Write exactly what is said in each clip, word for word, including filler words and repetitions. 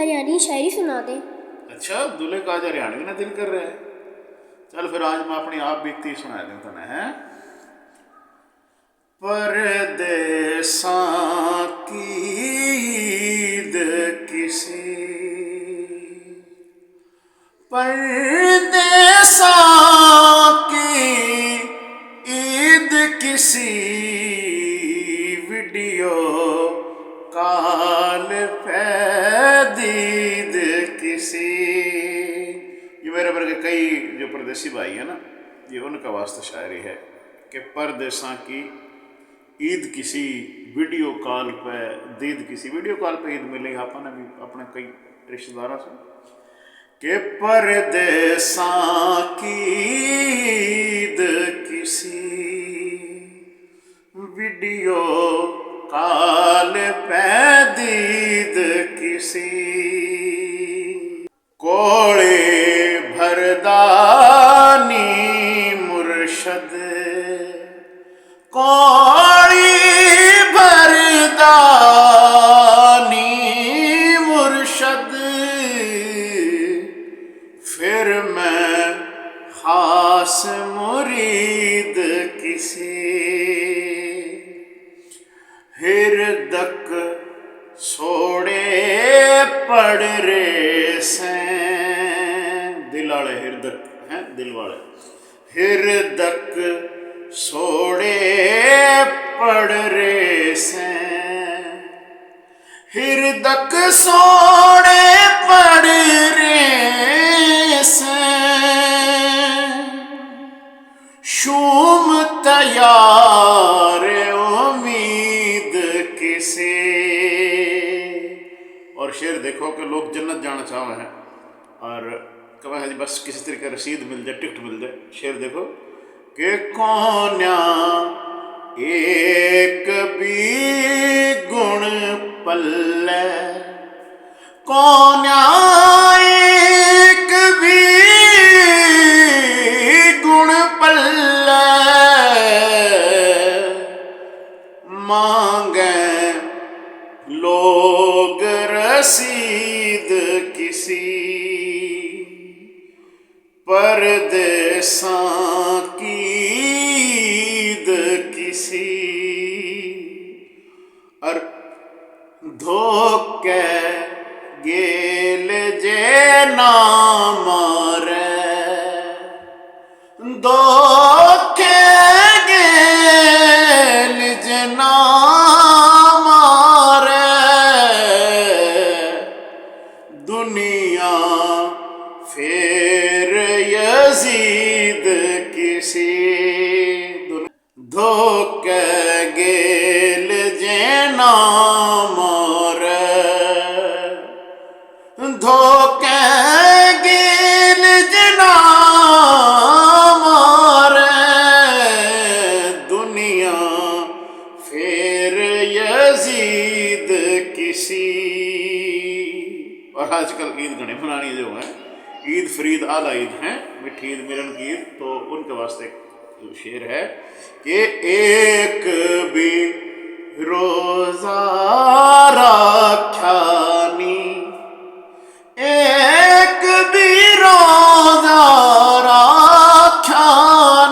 हरियाणवी शायरी सुना दे। अच्छा, दूल्हे का आज हरियाणवी ना दिल कर रहा है। चल फिर आज मैं अपनी आप बीती सुना दूं तने, हैं? परदेसां की ईद किसी, परदेसां की ईद किसी, वीडियो कॉल पे दीद किसी। ये मेरे वर्गे कई जो परदेसी भाई हैं ना, ये उनका वास्ते शायरी है कि परदेसां की ईद किसी, वीडियो कॉल पे दीद किसी। वीडियो कॉल पे ईद मिली, आपने भी अपने कई रिश्तेदारों से कि परदेसां की ईद किसी, वीडियो कॉल पे दीद किसी। कोले भरदा नी मुर्शद, कोले भरदा नी मुर्शद, फिर मैं खास मुरीद किसी। हिरदक सोड़े पड़ रे सैं, दिल वाले हिरदक हैं, दिल वाले। हिरदक सोड़े पड़ रे सैं, हिरदक सोड़े पड़ रे सैं। शूम तैयार उम्मीद किसे। और शेर देखो कि लोग जन्नत जाना चाहवे हैं और कहे हैं जी बस किसी तरीके रसीद मिल जाए, टिकट मिल जाए। शेर देखो कि कोन्या एक भी गुण पल्ले, कोन्या एक भी गुण पल्ले, मांगे लोग रसीद किसी, परदेसां की ईद किसी। और धोखे गेल जे ना मारे, धोखे गेल जे ना मारे, दुनिया फेर यजीद किसी। धोखे गेल जे ना मारे, धोखे गेल जे ना मारे, दुनिया फेर यजीद किसी। और आजकल ईद घणी मनानी जो है, ईद फरीद आला ईद है, मिठी ईद मिलन की ईद, तो उनके वास्ते शेर है कि एक भी रोजा राख्या नी, एक भी रोजा राख्या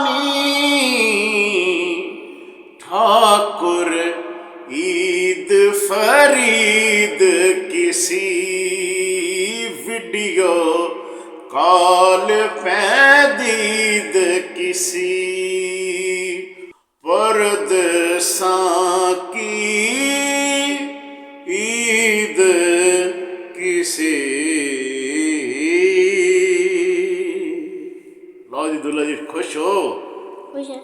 नी, ठाकुर ईद फरीद किसी, वीडियो कॉल पे दीद किसी, परदेसां की ईद किसी। लो जी दूल्हा जी, खुश हो? खुश है।